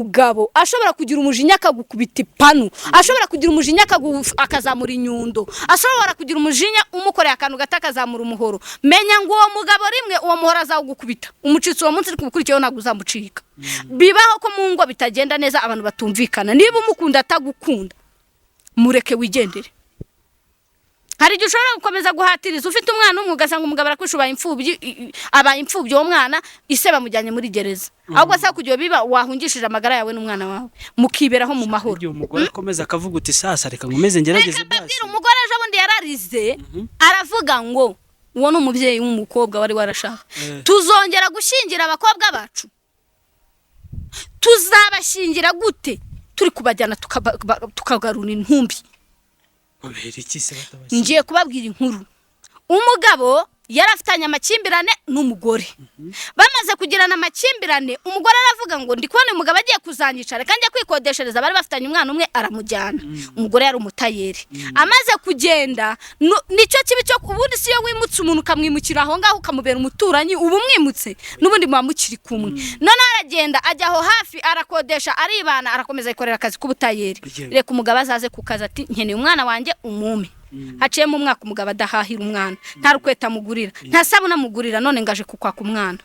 Umugabo ashobora kugira umujinya akagukubita ipanu, ashobora kugira umujinya akazamura inyundo, ashobora kugira umujinya umukoreye akantu gato akazamura umuhoro. Menya ngo uwo mugabo rimwe uwo muhoro azawugukubita umucitse uwo munsi, ariko ukurikiyeho ntabwo uzamucika. Bibaho ko mu ngo bitagenda neza, abantu batumvikana. Niba umukunda atagukunda, mureke wigendere. Hari igihe ushobora gukomeza guhatiriza ufite umwana umwe, ugasanga umugabo arakwisha, ubaye imfubyi, abaye imfubyi uwo mwana, ise bamujyanye muri gereza. Ahubwo se kugira biba wahungishije amagara yawe n'umwana wawe, mukiberaho mu mahoro. Igihe umugore akomeza akavuga uti: "Sasa reka nkomeze ngerageze." Reka mbabwire, umugore ejo bundi yararize, aravuga ngo uwo ni umubyeyi w'umukobwa wari warashaka. Tuzongera gushyingira abakobwa bacu? Tuzabashyingira gute turi kubajyana tukagarura intumbi? Kubera iki se batabashyingira? Ngiye kubabwira inkuru. Umugabo yari afitanye amakimbirane n'umugore. Bamaze kugirana amakimbirane, umugore aravuga ngo: "Ndi kubona uyu mugabo agiye kuzanyica, reka njya kwikodeshereza." Bari bafitanye umwana umwe, aramujyana. Umugore yari umutayeri. Amaze kugenda, nicyo kibi cyo ubundi si iyo wimutse umuntu, ukamwimukira aho ngaho, ukamubera umuturanyi, uba umwimutse, n'ubundi muba mukiri kumwe. Noneho aragenda, ajya aho hafi, arakodesha, aribana, arakomeza yikorera akazi k'ubutayeri. Reka umugabo azaze ku kazi ati: "Nkeneye umwana wanjye, umume." Haciyemo umwaka umugabo adahahira umwana, nta rukweta amugurira, nta sabune amugurira. None ngaje kukwaka umwana,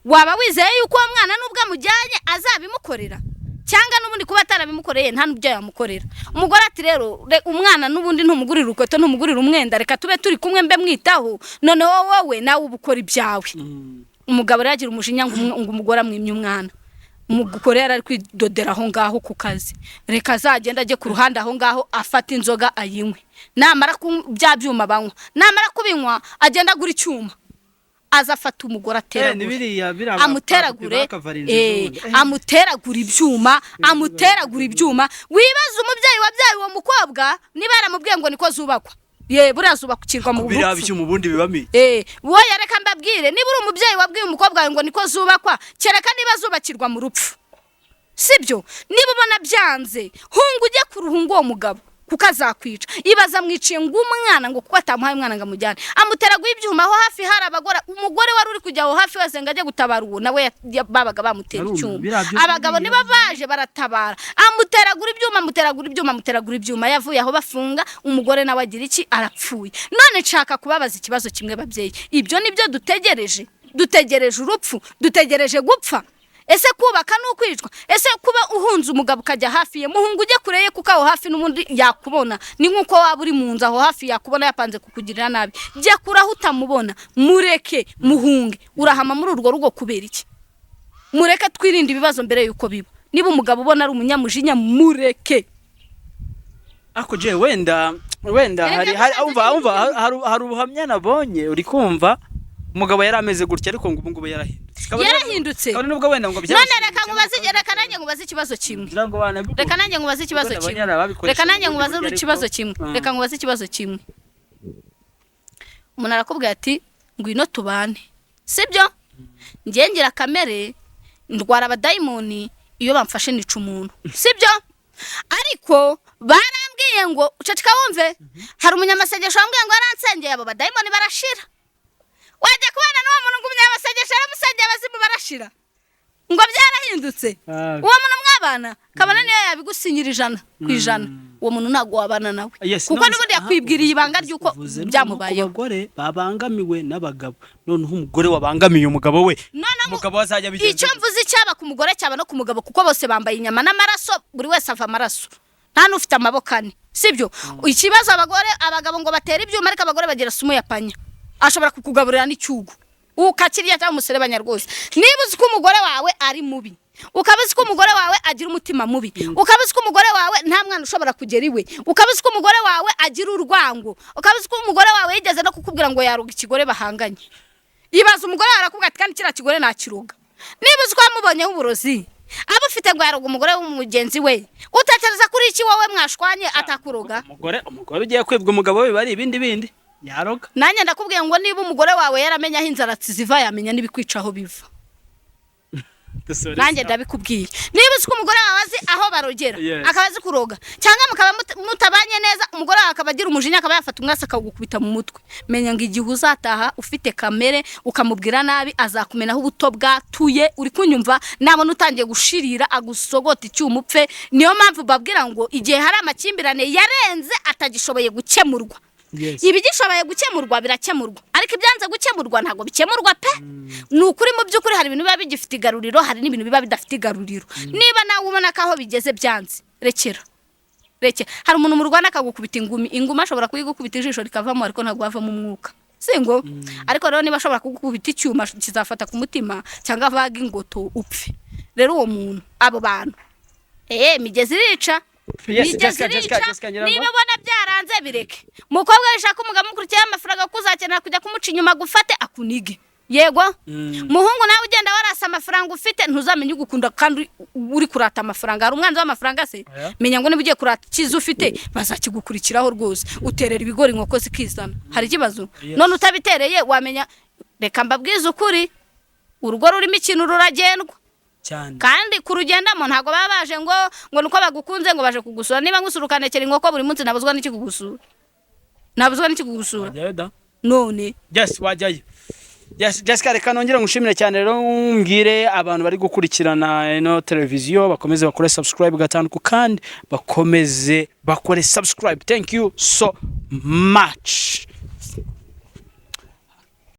waba wizeye yuko uwo mwana nubwo amujyanye azabimukorera, cyangwa n'ubundi kuba atarabimukoreye nta n'ibyo yamukorera? Umugore ati: "Rero umwana n'ubundi ntumugurira urukweto, ntumugurira umwenda, reka tube turi kumwe mbe mwitaho, noneho wowe nawe uba ukora ibyawe." Umugabo rero agira umujinya ngo umugore amwimye umwana. Umugore yari ari kwidodera aho ngaho ku kazi. Reka azagenda ajye ku ruhande aho ngaho, afate inzoga ayinywe, namara bya byuma banywa, namara kubinywa agenda agura icyuma, aza afata umugore Ni ateragura biriya biriya amuteragure bakavarinze ejobundi. Amuteragura ibyuma, amuteragura ibyuma. Wibaza umubyeyi wabyaye uwo mukobwa niba yaramubwiye ngo niko zubakwa. Ye, buriya zubakirwa mu Biriya rupfu. byuma ubundi bibamo iki? Wowe reka mbabwire, niba uri umubyeyi wabwiye umukobwa wawe ngo niko zubakwa, kereka niba zubakirwa mu rupfu, sibyo? Niba ubona byanze, hunga ujye ku ruhungu uwo mugabo, kuko azakwica. Ibaza mwiciye ngo umwana, ngo kuko atamuhaye umwana ngo amujyane, amuteraguye ibyuma. Aho hafi hari abagore, umugore wari uri kujya aho hafi wese ngo ajye gutabara uwo nawe babaga bamutera Arumva, icyuma. biriya byo Abagabo biriya. niba baje baratabara, amuteragura ibyuma, amuteragura ibyuma, amuteragura ibyuma. Yavuye aho bafunga umugore, nawe agira iki? Arapfuye. None nshaka kubabaza ikibazo kimwe, babyeyi: ibyo nibyo dutegereje? Dutegereje urupfu? Dutegereje gupfa? Ese kubaka ni ukwicwa? Ese kuba uhunze umugabo ukajya hafi ye? Muhungu ujye kure ye, kuko aho hafi n'ubundi yakubona. Ni nk'uko waba uri mu nzu, aho hafi yakubona yapanze kukugirira nabi. Jya kure aho utamubona, mureke, muhunge. Urahama muri urwo rugo kubera iki? Mureke twirinde ibibazo mbere y'uko biba. Niba umugabo ubona ari umunyamujinya, mureke. Ako je wenda Erega hari musanze umva ni umva, hari ubuhamya nabonye, uri kumva, umugabo yari ameze gutya, ariko ngo ubu ngubu yarahindutse. Yarahindutse. Kabone nubwo wenda ngo None reka nkubaze, reka nanjye nkubaze ikibazo kimwe. Ngira ngo bana Reka nanjye nkubaze ikibazo Ubwo kimwe. nabonye hari ababikoresha Reka nanjye mu nkubaze bundi buryo, ikibazo ariko- kimwe. Reka nkubaze ikibazo kimwe. Umuntu arakubwira ati: "Ngwino tubane," sibyo? Njye ngira kamere, ndwara abadayimoni, iyo bamfashe nica umuntu, sibyo? Ariko barambwiye ngo uceceka wumve. Hari umunyamasengesho wambwiye ngo yaransengeye, abo badayimoni barashira. Wajya kubana n'uwo muntu ngo umunyamasengesho yaramusengeye, abazimu barashira, ngo byarahindutse? Uwo muntu mwabana, kabone niyo yabigusinyira 100%, uwo muntu ntabwo wabana nawe, Yes, kuko none se- n'ubundi aha, yakwibwiriye ibanga ry'uko uvuze noneho byamubayeho. ku bagore babangamiwe n'abagabo, noneho umugore wabangamiye umugabo we, Noneho umugabo we azajya abigenza icyo gute? Mvuze icyaba ku mugore cyaba no ku mugabo, kuko bose bambaye inyama n'amaraso, buri wese ava amaraso, nta n'ufite amaboko ane, sibyo? Ikibazo, abagore, abagabo ngo batera ibyuma, ariko abagore bagira sumu ya panya. Ashobora kukugaburira n'icyugu ukakirya cyangwa umuserebanya rwose. Niba uzi ko umugore wawe ari mubi, ukaba uzi ko umugore wawe agira umutima mubi, ukaba uzi ko umugore wawe nta mwana ushobora kugera iwe, ukaba uzi ko umugore wawe agira urwango, ukaba uzi ko umugore wawe yigeze no kukubwira ngo yaruga ikigore bahanganye, ibaza umugore wawe arakubwira ati: "Kandi kiriya kigore nakiruga." Niba uzi ko wamubonyeho uburozi aba ufite, ngo yaroga umugore w'umugenzi we, utekereza kuri iki wowe mwashwanye atakuroga? Umugore ugiye kwibwa umugabo we biba ari ibindi bindi, yaroga. Nanjye ndakubwiye ngo niba umugore wawe yaramenya aho inzaratsi ziva, yamenya n'ibikwica aho biva. Dusoreze Nanjye aho. ndabikubwiye, niba uzi ko umugore wawe azi aho barogera, akaba azi kuroga, cyangwa mukaba mutabanye neza, umugore wawe akaba agira umujinya, akaba yafata umwasi akawugukubita mu mutwe, menya ngo igihe uzataha ufite kamere ukamubwira nabi, azakumenaho ubuto bwatuye. Uri kunyumva? Nabona utangiye gushirira, agusogota icyuma upfe. Niyo mpamvu babwira ngo igihe hari amakimbirane yarenze atagishoboye gukemurwa, ibigishoboye gukemurwa birakemurwa, ariko ibyanze gukemurwa ntabwo bikemurwa pe. Ni ukuri, mu by'ukuri hari ibintu biba bigifite igaruriro, hari n'ibintu biba bidafite igaruriro. Niba nawe ubona ko aho bigeze byanze, rekera, rekera. Hari umuntu murwana akagukubita ingumi, ingumi ashobora kuyigukubita ijisho rikavamo, ariko ntabwo havamo umwuka, singo. Ariko rero niba ashobora kugukubita icyuma kizafata ku mutima, cyangwa avaga ingoto upfe. Rero uwo muntu, abo bantu, imigezi irica. Yes, Imigezi Jessica, Jessica, irica. Jessica, ngira ngo- Niba ubona byaranze, bireke. Umukobwa wishaka umugabo umukurikiyeho amafaranga, kuko uzakenera kujya kumuca inyuma agufate akunige. Yego, muhungu, nawe ugenda warasa amafaranga ufite, ntuzamenye ugukunda kandi uri kurata amafaranga. Hari umwanzi w'amafaranga se? Oya. Menya ngo niba ugiye kurata icyiza ufite, bazakigukurikiraho rwose. Uterera ibigori inkoko zikizana, hari ikibazo? Yes. None utabitereye wamenya? Reka mbabwize ukuri, urugo rurimo ikintu ruragendwa. Cyane. Kandi kurugendamo ntabwo baba baje ngo nuko bagukunze, ngo baje kugusura. Niba ngusura ukanekera inkoko buri munsi, nabuzwa n'iki kugusura? Nabuzwa n'iki kugusura? Wajyayo da. None? Yes, wajyayo. Yes, Jessica, reka nongere ngushimire cyane. Rero mbwire abantu bari gukurikirana ino televiziyo bakomeze bakore subscribe gatanu ku kandi, bakomeze bakore subscribe. Thank you so much.